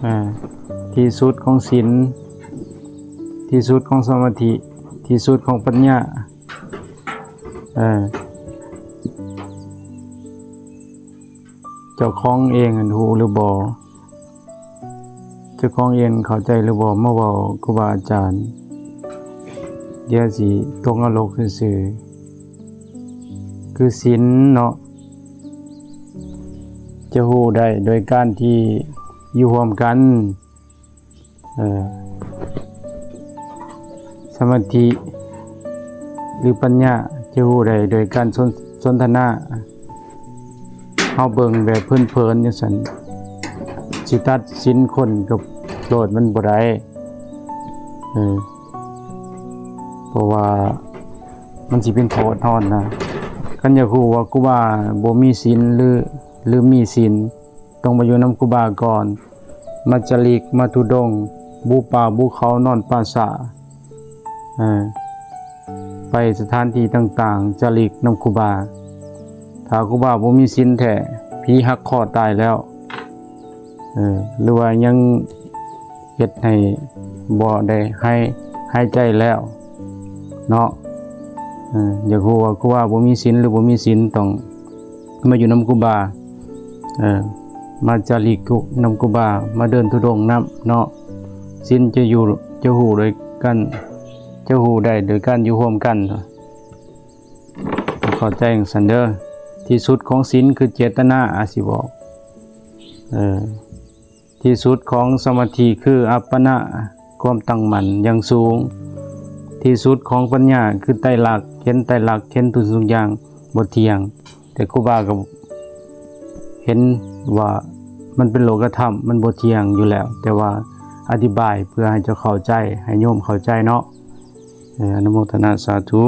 ອ່າ ທີ່ສຸດຂອງສິນ ທີ່ສຸດຂອງສະມາທິ ທີ່ສຸດຂອງປັນຍາ. ເອີ ເຈົ້າຂອງເອງຫັ້ນຮູ້ຫຼືບໍ່? ເຈົ້າຂອງເອງເຂົ້າໃຈຫຼືບໍ່? ມາເວົ້າຄູບາອາຈານ ດຽວຊິຕົກນະລົກຊື່ໆ. ຄືສິນເນາະ ຈະຮູ້ໄດ້ໂດຍການທີ່ຢູ່ຮ່ວມກັນ. ເອີ ສະມາທິ ຫຼື ປັນຍາ ຈະຮູ້ໄດ້ໂດຍການສົນ ສົນທະນາ. ເຮົາເບິ່ງແບບເພີນໆຈັ່ງຊັ້ນ ຊິຕັດສິນຄົນກັບໂລດມັນບໍ່ໄດ້. ເອີ ເພາະວ່າມັນຊິເປັນໂທດເຮົານະ. ຄັນຢາກຮູ້ວ່າຄູບາບໍ່ມີສິນ ຫຼື ຫຼື ມີສິນ ຕ້ອງມາຢູ່ນຳຄູບາກ່ອນ. ມາຈາລິກ ມາທຸດົງ ບຸປ່າບຸເຂົາ ນອນປ່າຊ້າ ເອີ ໄປສະຖານທີ່ຕ່າງໆ ຈາລິກນຳຄູບາ. ຖ້າຄູບາບໍ່ມີສິນແທ້ ຜີຫັກຄໍຕາຍແລ້ວ ເອີ ຫຼືວ່າຍັງເຮັດໃຫ້ບໍ່ໄດ້ຫາຍ ຫາຍໃຈແລ້ວເນາະ. ເອີ ຢາກຮູ້ວ່າຄູບາບໍ່ມີສິນ ຫຼື ບໍ່ມີສິນ ຕ້ອງມາຢູ່ນຳຄູບາ. ເອີ ມາຈາລິກນຳຄູບາ ມາເດີນທຸດົງນຳເນາະ. ສິນຈະຢູ່ ຈະຮູ້ໂດຍການ ຈະຮູ້ໄດ້ໂດຍການຢູ່ຮ່ວມກັນ. ເຂົ້າໃຈຈັ່ງຊັ້ນເດີ. ທີ່ສຸດຂອງສິນຄືເຈດຕະນາ ອາດຊິບອກ ເອີ ທີ່ສຸດຂອງສະມາທິຄືອັບປະນະ ຄວາມຕັ້ງໝັ້ນຢ່າງສູງ. ທີ່ສຸດຂອງປັນຍາຄືໄຕລັກ ເຫັນໄຕລັກ ເຫັນທຸກສິ່ງທຸກຢ່າງບໍ່ທ່ຽງ. ແຕ່ຄູບາກໍເຫັນວ່າມັນເປັນໂລກະທຳ ມັນບໍ່ທ່ຽງຢູ່ແລ້ວ ແຕ່ວ່າອະທິບາຍເພື່ອໃຫ້ເຈົ້າເຂົ້າໃຈ ໃຫ້ໂຍມເຂົ້າໃຈເນາະ. ເອີ ອະນຸໂມທະນາສາທຸ.